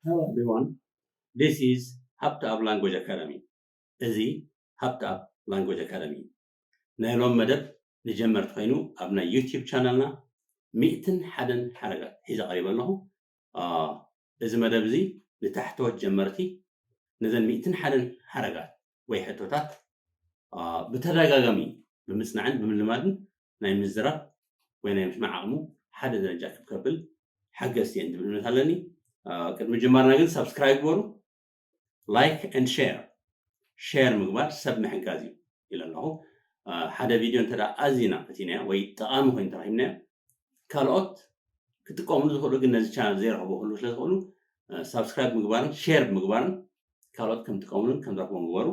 Hello everyone, this is Habta'ab Language Academy. እዚ Habta'ab Language Academy እዩ። ናይ ሎም መደብ ንጀመርቲ ኮይኑ ኣብ ናይ ዩቲዩብ ቻናልና ሚእትን ሓደን ሓረጋት ሒዘ ቀሪበ ኣለኹ። እዚ መደብ እዚ ንታሕተዎት ጀመርቲ ነዘን ሚእትን ሓደን ሓረጋት ወይ ሕቶታት ብተደጋጋሚ ብምፅናዕን ብምልማድን ናይ ምዝራብ ወይ ናይ ምስማዕ ዓቕሙ ሓደ ደረጃ ከፍ ከብል ሓገዝቲ እየን ዝብል እምነት ኣለኒ። ቅድሚ ጅማርና ግን ሳብስክራይብ ግበሩ፣ ላይክ ኤንድ ሼር፣ ሼር ምግባር ሰብ ምሕጋዝ እዩ ኢለ ኣለኹ። ሓደ ቪድዮ እንተ ኣዚና ፈቲናዮ ወይ ጠቓሚ ኮይኑ ተረኺብናዮ ካልኦት ክጥቀምሉ ዝኽእሉ ግን ነዚ ቻናል ዘይረኽቡ ክህሉ ስለ ዝኽእሉ ሳብስክራይብ ምግባርን ሼር ምግባርን ካልኦት ከም ጥቀምሉን ከም ዝረኽቦም ግበሩ።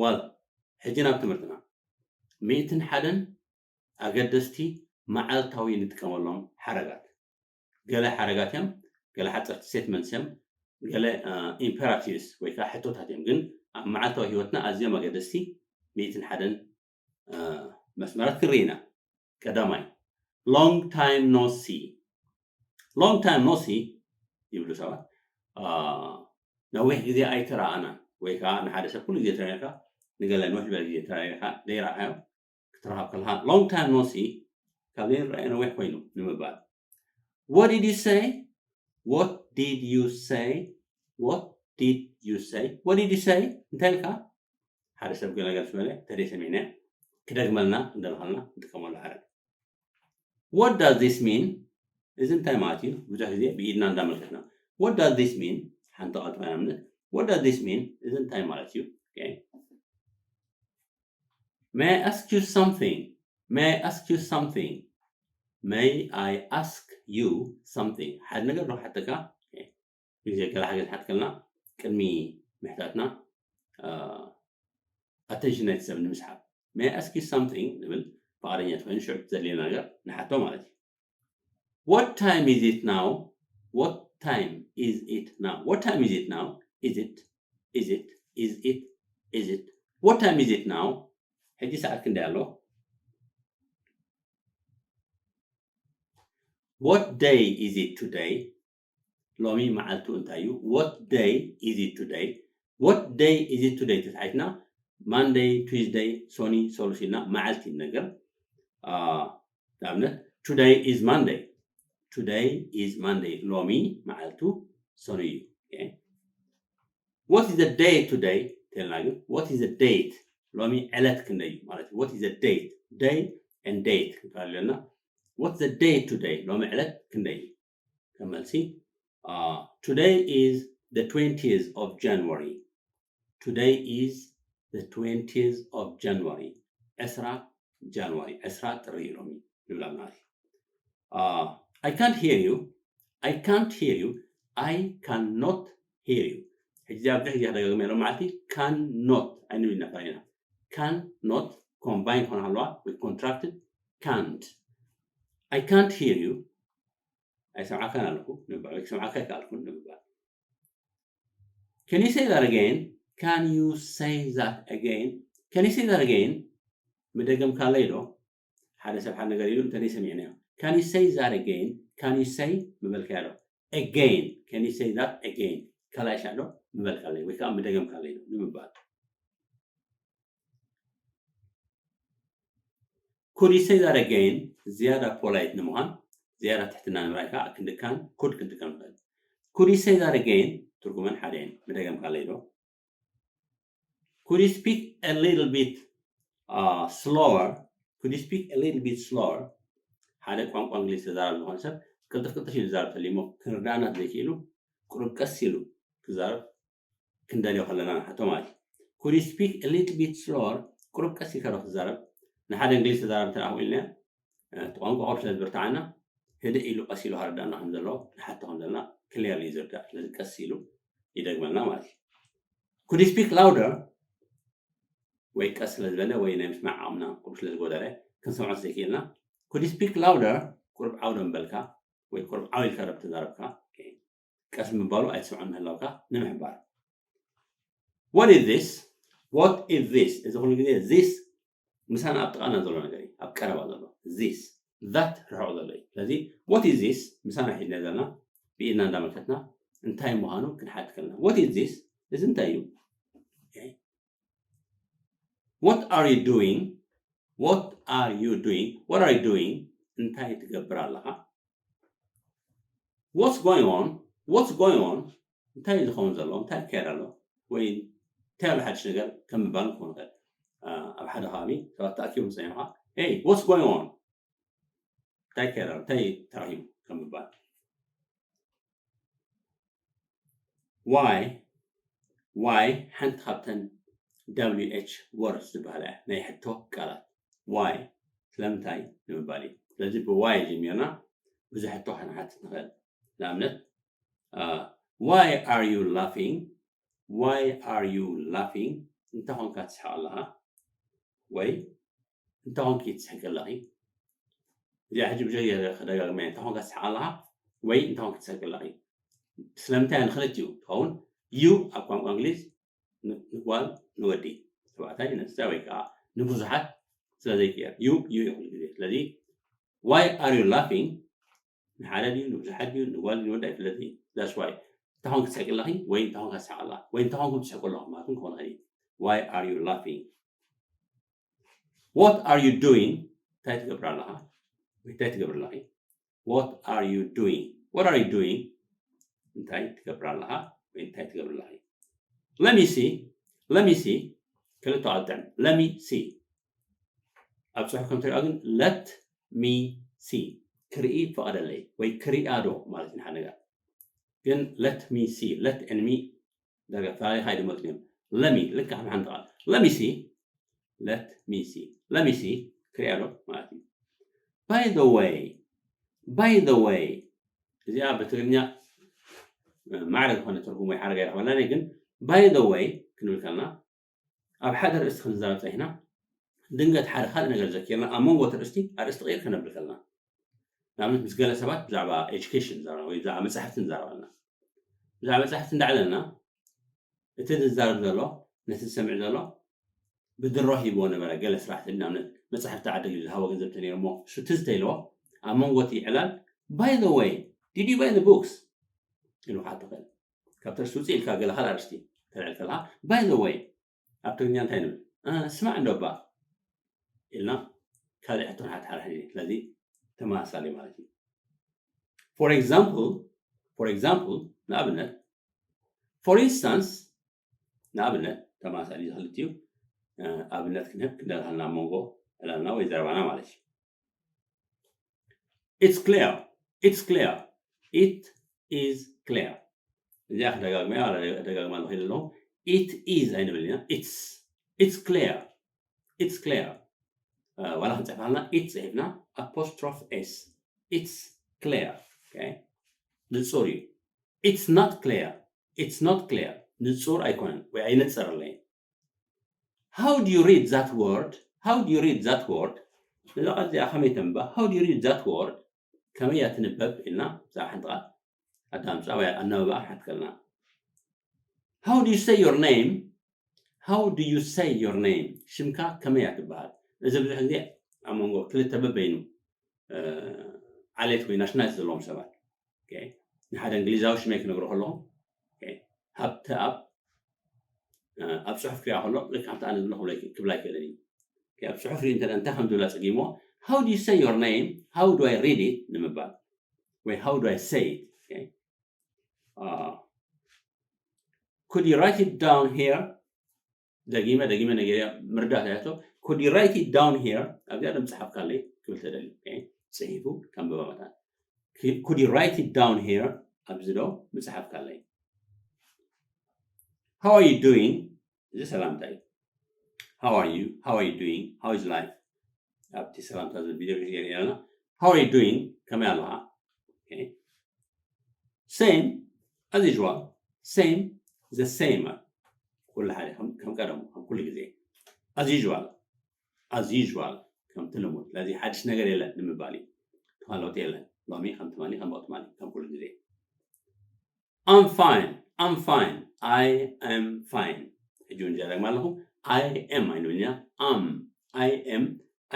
ዋል ሕጂ ናብ ትምህርትና። ሚእትን ሓደን ኣገደስቲ መዓልታዊ ንጥቀመሎም ሓረጋት። ገለ ሓረጋት እዮም፣ ገለ ሓፀርቲ ስቴትመንትስ እዮም፣ ገለ ኢምፐራቲቭስ ወይ ከዓ ሕቶታት እዮም። ግን ኣብ መዓልታዊ ህይወትና ኣዝዮም ኣገደስቲ ሚእትን ሓደን መስመራት ክንርኢ ኢና። ቀዳማይ long time no see። Long time no see ይብሉ ሰባት። ነዊሕ ግዜ ኣይተረኣናን ወይ ከዓ ንሓደ ሰብ ኩሉ ግዜ ተራኢኻ ንገለ ንውሕ ዝበለ ግዜ ተራኢኻ ዘይረኣኻዮ ክትረኸብ ከለኻ long time no see ካብ ዘይንረኣዮ ነዊሕ ኮይኑ ንምባል። What did you say? What did you say? What did you say? What did you say? እንታይ ኢልካ? ሓደ ሰብ ገለገል ዝበለ ተደይ ሰሚዕና ክደግመልና እንደልኻልና ንጥቀመሉ ሓረግ። What does this mean? እዚ እንታይ ማለት እዩ? ብዙሕ ግዜ ብኢድና እንዳመልከትና what does this mean? ሓንቲ ቃል ጥራይ ንኣብነት what does this mean? እዚ እንታይ ማለት እዩ? May I ask you something? May I ask you something? May I ask you something? ሓደ ነገር ዶ ሓተካ? ግዜ ገለ ሓገዝ ሓትከልና ቅድሚ ምሕታትና ኣተንሽን ናይቲ ሰብ ንምስሓብ May I ask you something? ንብል። ፍቓደኛ ተኮይኑ ሽዑ ዘድልየና ነገር ንሓቶ ማለት እዩ። What time is it now? What time is it now? What time is it now? Is it? Is it? Is it? Is it? What time is it now? ሕጂ ሰዓት ክንደይ ኣሎ? What day is it today? ሎሚ መዓልቱ እንታይ እዩ? What day is it today? What day is it today ተታሒትና Monday, Tuesday፣ ሶኒ፣ ሰሉስ ኢልና መዓልቲ ንነገር። ንኣብነት today is Monday። Today is Monday። ሎሚ መዓልቱ ሰኑይ እዩ። What is the date today? ተልና ግን what is the date? ሎሚ ዕለት ክንደይ እዩ ማለት እዩ። What is the date? Day and date ክንባል ኣለና። What is the date today? ሎሚ ዕለት ክንደይ እዩ? ከም መልሲ today is the twentieth of January. Today is the twentieth of January. ዕስራ ጃንዋሪ፣ ዕስራ ጥሪ እዩ ሎሚ ንብል ኣለና። I can't hear you. I can't hear you. I cannot hear you. ሕጂ ኣብዚ ሕጂ ደጋግመ ሎም መዓልቲ can not ኣይንብል ኢና ፈሪና። Can not combine ክኾና ከለዋ ወይ contracted can't. I can't hear you. ኣይሰምዓካን ኣለኹ ንምባል ወይ ክሰምዓካ ኣይከኣልኩን ንምባል። Can you say that again? Can you say that again? Can you say that again? ምደገምካለይ ዶ? ሓደ ሰብ ሓደ ነገር ኢሉ እንተ ሰሚዕናዮ Can you say that again? Can you say ምበልካዮ ዶ? Again. Can you say that again? ካልኣይ ሻዕ ዶ ምበልካለይ ወይ ከዓ ምደገምካለይ ዶ ንምባል። Could you say that again? ዝያዳ ፖላይት ንምዃን ዝያዳ ትሕትና ንምርኣይ ከዓ ክንዲ can could ክንጥቀም ንኽእል። Could you say that again? ትርጉመን ሓደ እየን። ምደገምካለይ ዶ? Could you speak a little bit uh, slower? Could you speak a little bit slower? ሓደ ቋንቋ እንግሊዝ ተዛራቢ ዝኾነ ሰብ ቅልጥፍ ቅልጥፍ ኢሉ ዝዛረብ ተልዩሞ ክንርዳእና ዘይክኢሉ ቁሩብ ቀስ ኢሉ ክዛረብ ክንደልዮ ከለና ንሓቶ ማለት እዩ። Could you speak a little bit slower? ቁሩብ ቀስ ኢልካ ዶ ክትዛረብ? ንሓደ እንግሊዝ ተዛራቢ እንተ ደኣ ኢልና እቲ ቋንቋ ቁሩብ ስለ ዝበርትዓና ህድእ ኢሉ ቀስ ኢሉ ከረዳእና ከም ዘለዎ ንሓቶ ከም ዘለና ክሊርሊ እዩ ዝርዳእ። ስለዚ ቀስ ኢሉ ይደግመልና ማለት እዩ። Could you speak louder? ወይ ቀስ ስለ ዝበለ ወይ ናይ ምስማዕ ዓቕምና ቁሩብ ስለ ዝጎደለ ክንሰምዖ ዘይክእልና Could you speak louder? ቁሩብ ዓው ዶ ምበልካ ወይ ቁሩብ ዓው ኢልካ ዶ ምተዛረብካ? ቀስ ምባሉ ኣይትሰምዖን ምህላውካ ንምሕባር። What is this? What is this? እዚ ኩሉ ግዜ this ምሳና ኣብ ጥቓና ዘሎ ነገር እዩ፣ ኣብ ቀረባ ዘሎ። This that ርሑቕ ዘሎ እዩ። ስለዚ what is this ምሳና ሒዝና ዘለና ብኢድና እንዳመልከትና እንታይ ምዃኑ ክንሓት ከለና፣ what is this? እዚ እንታይ እዩ? Okay. What are you doing? What are you doing? What are you doing? እንታይ ትገብር ኣለኻ? What's going on? What's going on? እንታይ እዩ ዝኸውን ዘሎ? እንታይ ይካየድ ኣሎ? ወይ እንታይ ኣሎ ሓድሽ ነገር ከም ምባል ክኸውን ይኽእል። ኣብ ሓደ ከባቢ ሰባት ተኣኪቦም ጸኒሖኻ፣ hey, what's going on? እንታይ ይካየድ ኣሎ? እንታይ ተረኺቡ ከም ምባል። Why? Why ሓንቲ ካብተን W H words ዝበሃላ እያ፣ ናይ ሕቶ ቃላት። Why? ስለምንታይ ንምባል እዩ። ስለዚ ብ why ጀሚርና ብዙሕ ሕቶ ክንሓትት ንኽእል። ንኣብነት፣ why are you laughing? Why are you laughing? እንታይ ኾንካ ትስሕቕ ኣለኻ? ወይ እንታይ ኾንኪ ትስሕቂ ኣለኺ? እዚኣ ሕጂ ብዙሕ እየ ከደጋግማ እየ። እንታይ ኾንካ ትስሕቕ ኣለኻ? ወይ እንታይ ኾንኪ ትስሕቂ ኣለኺ? ስለምንታይ ንኽልቲኡ ትኸውን? You ኣብ ቋንቋ እንግሊዝ ንጓል ንወዲ፣ ተባዕታይ ንንእስታይ ወይ ከዓ ንብዙሓት ስለ ዘይቅየር you you እዩ ኩሉ ግዜ። ስለዚ why are you laughing ንሓደ ድዩ ንብዙሓት ድዩ ንጓል ንወዲ ኣይፍለጥ እዩ። That's why እንታይ ኾንኪ ትስሕቂ ኣለኺ ወይ እንታይ ኾንካ ትስሕቕ ኣለኻ ወይ እንታይ ኾንኩም ትስሕቁ ኣለኹም ማለትኩም ክኾን ይኽእል እዩ። Why are you laughing? What are you doing? እንታይ ትገብር ኣለኻ? እንታይ ትገብር ኣለኺ? What are you doing? What are you doing? እንታይ ትገብር ኣለኻ? ወይ እንታይ ትገብር ኣለኺ? Let me see. Let me see. ክልተ ኣጥዕም። Let me see. ኣብ ጽሑፍ ከም ትሪኦ ግን let me see ክርኢ ፍቐደለይ ወይ ክሪኣ ዶ ማለት እዩ ንሓደ ነገር። ግን let me see, let and me ዳርጋ ፈላሊኻ ኣይድመፁን እዮም። Let me ልክዕ ከም ሓንቲ ቃል let me see, let me see, let me see ክሪኣ ዶ ማለት እዩ። By the way, by the way እዚኣ ብትግርኛ ማዕረ ዝኾነ ትርጉም ወይ ሓረግ ኣይረኸበላን እየ፣ ግን by the way ክንብል ከለና ኣብ ሓደ ርእስቲ ክንዛረብ ጸኒሕና ድንገት ሓደ ካልእ ነገር ዘኪርና ኣብ መንጎ እቲ ርእስቲ ኣርእስቲ ቀይር ከነብል ከለና ንኣብነት ምስ ገለ ሰባት ብዛዕባ ኤጁኬሽን ንዛረብ ወይ ብዛዕባ መጻሕፍቲ ንዛረብ ኣለና። ብዛዕባ መጻሕፍቲ እንዳዕለልና እቲ ዝዛረብ ዘሎ ነቲ ዝሰምዕ ዘሎ ብድሮ ሂብዎ ነበረ ገለ ስራሕ ንኣብነት መጻሕፍቲ ዓዲ እንግሊዝ ዝሃቦ ገንዘብ ተነይሩ እሞ እሱ ትዝ ተይልዎ ኣብ መንጎ እቲ ዕላል by the way did you buy the books ኢሉ ክሓቶ ይኽእል። ካብ ተርእስቲ ውፅእ ኢልካ ገለ ካልእ ኣርእስቲ ተልዕል ከለካ by the way ኣብ ትግርኛ እንታይ ንብል? ስማዕ እንዶ እባ ኢልና ካልእ ሕቶ ንሓትሓር። ስለዚ ተመሳሳሊ ማለት እዩ። For example, for example ንኣብነት for instance ንኣብነት ተመሳሳሊ ዝኽልት እዩ። ኣብነት ክንህብ ክንደልሃልና ኣብ መንጎ ዕላልና ወይ ዘረባና ማለት እዩ። It's clear. It's clear. It is clear. እዚኣ ክደጋግማ ደጋግማ ኣለኹ ኢለ ኣለኹ። It is ኣይንብል ኢና። It's it's clear. It's clear. ዋላ ክንፅሕፍ ኣለና it ፅሒፍና apostrophe s. It's clear. ንፁር እዩ። It's not clear. It's not clear. ንፁር ኣይኮነን ወይ ኣይነፀረለይን። How do you read that word? How do you read that word? ነዛ ቃል እዚኣ ከመይ ተንባ? How do you read that word? ከመይ እያ ትንበብ ኢልና ብዛዕባ ሓንቲ ቃል ኣዳምፃ ወይ ኣናብባ ሓትከልና። How do you say your name? How do you say your name? ሽምካ ከመይ እያ ትበሃል? እዚ ብዙሕ ግዜ ኣብ መንጎ ክልተ በበይኑ ዓሌት ወይ ናሽናሊቲ ዘለዎም ሰባት ንሓደ እንግሊዛዊ ሽመይ ክነግሮ ከለኹ ሃብተ ኣብ ኣብ ፅሑፍ ክሪኣ ከሎ ልክ ከምቲ ኣነ ዝብሎ ክብላ ይክእልን እዩ። ኣብ ፅሑፍ ርኢ እንተ እንታይ ከም ዝብላ ፀጊሞ how do you say your name? How do I read it? ንምባል ወይ how do I say it? Could you write it down here? ደጊመ ደጊመ ነገርያ ምርዳእ ያቶ could you write it down here? ኣብዚኣ ዶ ምፅሓፍካለይ ክብል ተደልዩ ፅሒፉ ከንብባ መታን could you write it down here? ኣብዚ ዶ ምፅሓፍካለይ? How are you doing? እዚ ሰላምታ እዩ። How are you? How are you doing? How is life? ኣብቲ ሰላምታ ዝብል ቪድዮ ሪኢና ኣለና። How are you doing? ከመይ ኣለኻ? Same as usual. Same, the same. ኩሉ ሓደ ከም ቀደሙ ከም ኩሉ ግዜ as usual. As usual ከምቲ ልሙድ። ስለዚ ሓድሽ ነገር የለን ንምባል እዩ። ትማሊ ለውጢ የለን። ሎሚ ከም ትማሊ ከም ትማሊ ከም ኩሉ ግዜ። I'm fine. I'm fine. I am fine. ሕጂ እውን ጀረግማ ኣለኹ። I am ኣይንብል ኢና። Am. I am.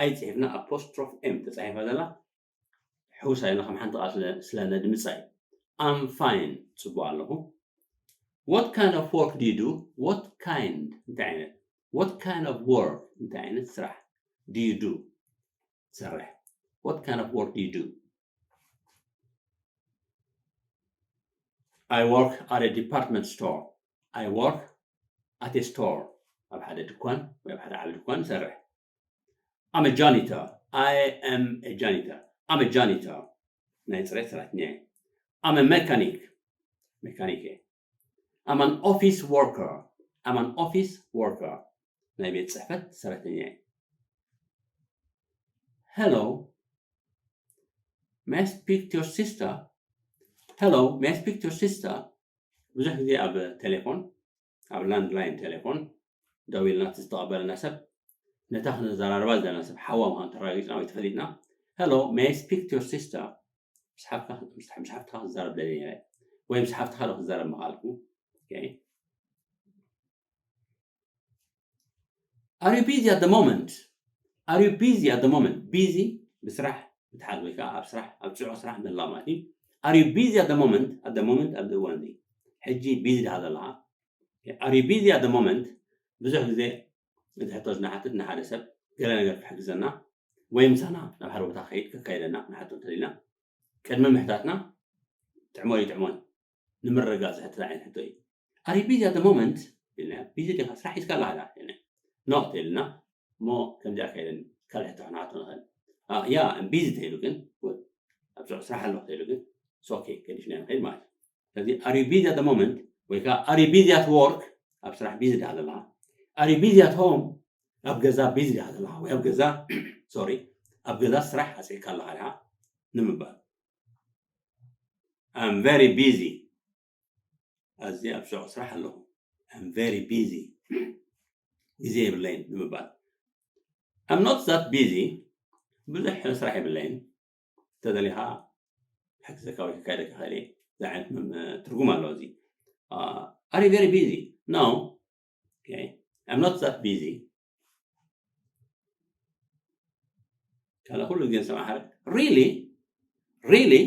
I ፅሒፍና apostrophe m ተፃሒፋ ዘላ ሕውሳ ኢልና ከም ሓንቲ ቃል ስለ ነድምፃ እዩ። I'm fine. ጽቡቕ ኣለኹ። What kind of work do you do? What kind እንታይ ዓይነት? What kind of work እንታይ ዓይነት ስራሕ? Do you do? ትሰርሕ? What kind of work do you do? I work at a department store. I work at a store. ኣብ ሓደ ድኳን ወይ ኣብ ሓደ ዓቢ ድኳን እሰርሕ። I'm a janitor. I am a janitor. I'm a janitor. ናይ ጽሬት ሰራሕተኛ እየ። I'm a mechanic. ሜካኒክ እየ። I'm an office worker. I'm an office worker. ናይ ቤት ጽሕፈት ሰራሕተኛ እየ። Hello. May I speak to your sister? Hello. May I speak to your sister? ብዙሕ ግዜ ኣብ ቴሌፎን ኣብ ላንድላይን ቴሌፎን ደዊልና እቲ ዝተቐበለና ሰብ ነታ ክንዘራረባ ዘለና ሰብ ሓዋ ምዃኑ ተረጋጊፅና ወይ ተፈሊጥና Hello, may I speak to your sister? ምስ ሓፍትኻ ክዛረብ ደልየ ወይ ምስ ሓፍትኻ ዶ ክዛረብ ምኽኣልኩ? Are you busy at the moment? Are you busy at the moment? Busy ብስራሕ ምትሓዝ ወይ ከዓ ኣብ ስራሕ ኣብ ፅዑቕ ስራሕ ምህላው ማለት እዩ። Are you busy at the moment? At the moment ኣብ እዋን እዚ ሕጂ ቢዚ ድኻ ዘለኻ? Are you busy at the moment? ብዙሕ ግዜ እቲ ሕቶ ዝንሓትት ንሓደ ሰብ ገለ ነገር ክሕግዘና ወይ ምሳና ናብ ሓደ ቦታ ከይድ ከካይደና ክንሓቶ እንተልና ቅድሚ ምሕታትና ጥዕሞ ይጥዕሞን ንምርግጋፅ ዝሕትት ዓይነት ሕቶ እዩ። Are you busy at the moment? ኢልና ቢዚ ዲኻ ስራሕ ሒዝካ ኣለኻ ኢልና ኖ ተይልና እሞ ከምዚኣ ከይደን ካልእ ሕቶ ክንሓቶ ንኽእል። ያ ቢዚ ተይሉ ግን ኣብ ስራሕ ኣለኹ ተይሉ ግን ሶኬ ገዲፍና ንኸይድ ማለት እዩ። ስለዚ are you busy at the moment ወይ ከዓ are you busy at work ኣብ ስራሕ ቢዚ ዲኻ ዘለኻ? Are you busy at home ኣብ ገዛ ቢዚ ዲኻ ዘለኻ ወይ ኣብ ገዛ ሶሪ ኣብ ገዛ ስራሕ ኣፅኢካ ኣለኻ ዲኻ ንምባል I'm very busy ኣዝየ ኣብ ሸቕ ስራሕ ኣለኹ I'm very busy ግዜ የብለይን ንምባል I'm not that busy ብዙሕ ስራሕ የብለይን ተደሊኻ ሕግዘካ ወይ ክካየደካ ክእል እየ እዚ ዓይነት ትርጉም ኣለዎ እዚ Are you very busy? No okay I'm not that busy ካልእ ኩሉ ግዜ ንሰምዓ ሓደ really really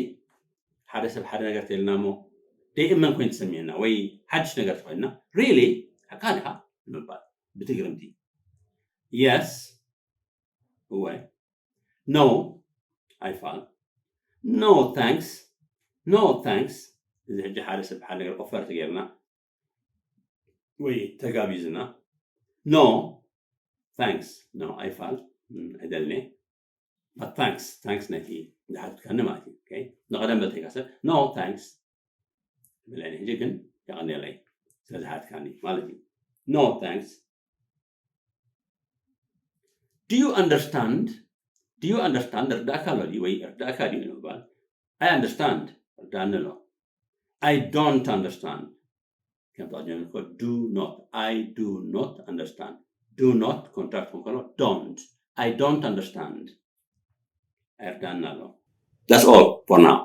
ሓደ ሰብ ሓደ ነገር ተልና እሞ ደይእመን ኮይኑ ተሰሚዕና ወይ ሓድሽ ነገር ተኮይንና really ሓቃ ዲኻ ንምባል ብትግርምቲ yes እወ no ኣይፋል no thanks no thanks እዚ ሕጂ ሓደ ሰብ ሓደ ነገር ኦፈር ተገይርና ወይ ተጋቢዝና no thanks no ኣይፋል ኣይደልኔ but thanks thanks ነቲ ዝሓትትካኒ ማለት እዩ ንቐደም በልተይካ ሰብ no thanks ብለኒ ሕጂ ግን የቐንየለይ ስለ ዝሓትካኒ ማለት እዩ no thanks do you understand do you understand ርዳእካ ኣሎ ድዩ ወይ ርዳእካ ድዩ ንምባል I understand ርዳእኒ ኣሎ I don't understand ከም ተቐጀመ do not I do not understand do not contract ከሎ don't I don't understand ኣይርዳእና ኣሎ That's all for now.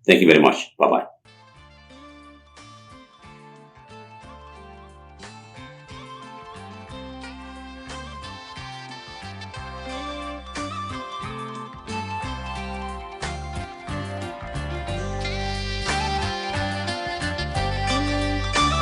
Thank you very much. Bye bye.